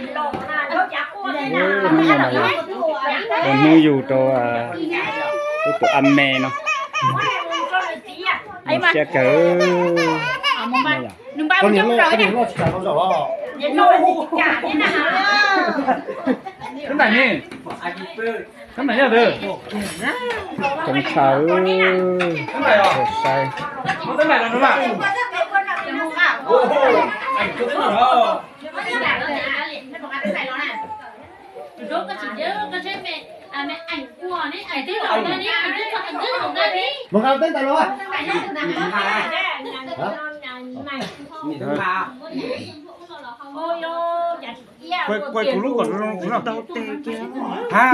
Hnub no mas yog ua hnub yug rau tus a me no. Siab kawg. Coob tshaj. Saib. Quay, quay tus lub kom zoo zoo xwb no. Ha,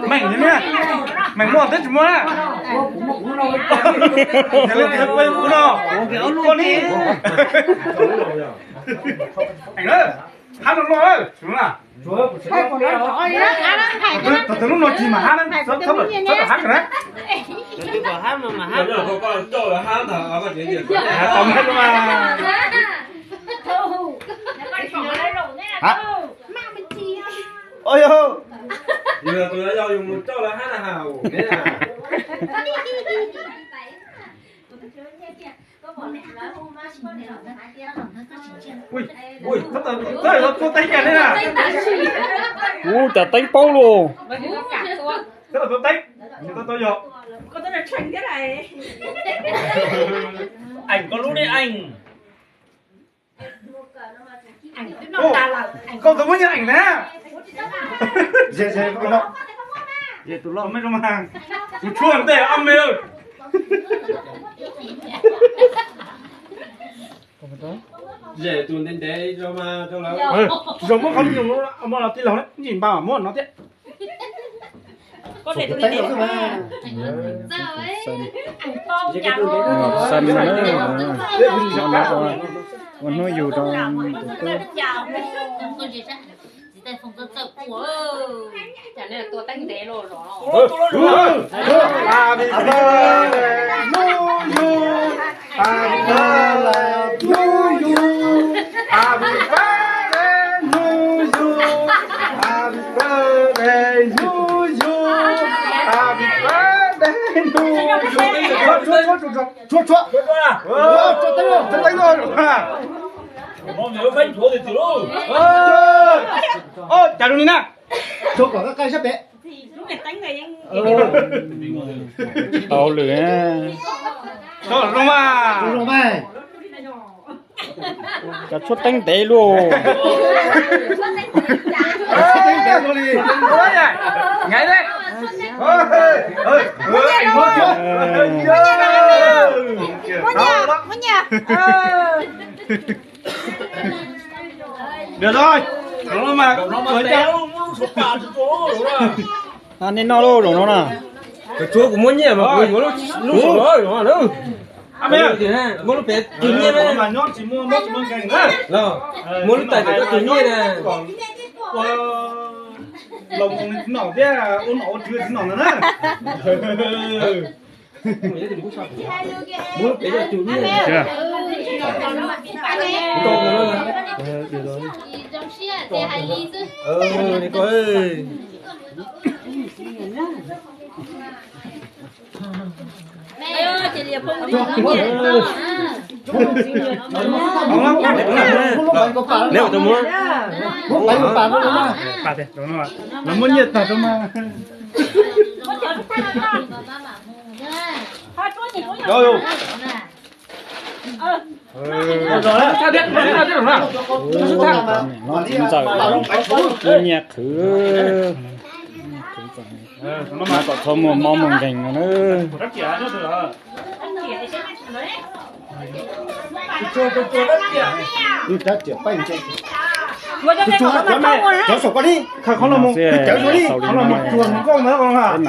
meem li na, meem muaj twb tsis muaj na. Yog li quay kuv no, koj ni. Eem na, hab no no na. Thaum twg lub no cig mas hab na, txhob tawm hab kawg na. Tau mas. Ua cas teeb paub luaj. Eem koj lub ne eem. Koj tus muab nyiaj eem na. Tus loj me rau mas. Tus tshuaj ntej ob me. Zem tus ntev ntev rau mas rau lawv. Tsis tau muab qhov me nyuam no los tij laug, ntsis npaj mas muab no thiab. Ua hnub yug rau tus tub. Happy birthday to you. Happy birthday to you. Happy birthday to you. Happy birthday to you. Happy birthday to you. Tshuab, tshuab, tshuab, tshuab. Tshuab teeb, tshuab teeb. Ua cas zoo li na. Tshuab kom koj qaij sab pem. Tau lwm. Cov tshuab teeb ntev luaj. Được rồi. Nej noj lauj, zaum no na. Cov tshuab kuv muab nyiaj mas kuv yuav lub saum no na. Muab lub pem tus nyiaj na. Muab lub tais pem tus nyiaj na. Los mus no thiab ua nom ua tswv tsis no na. Muab lub pem tus nyiaj. Neb ua tus muab. Los muab nyiaj tag rau mas. Ntxawm, nyiaj qhwv. Mas kom txhob muaj mob muaj nkeeg no na. Cov saum ko li, cov saum ko li, qhov no mus cuag nkauj ntawd.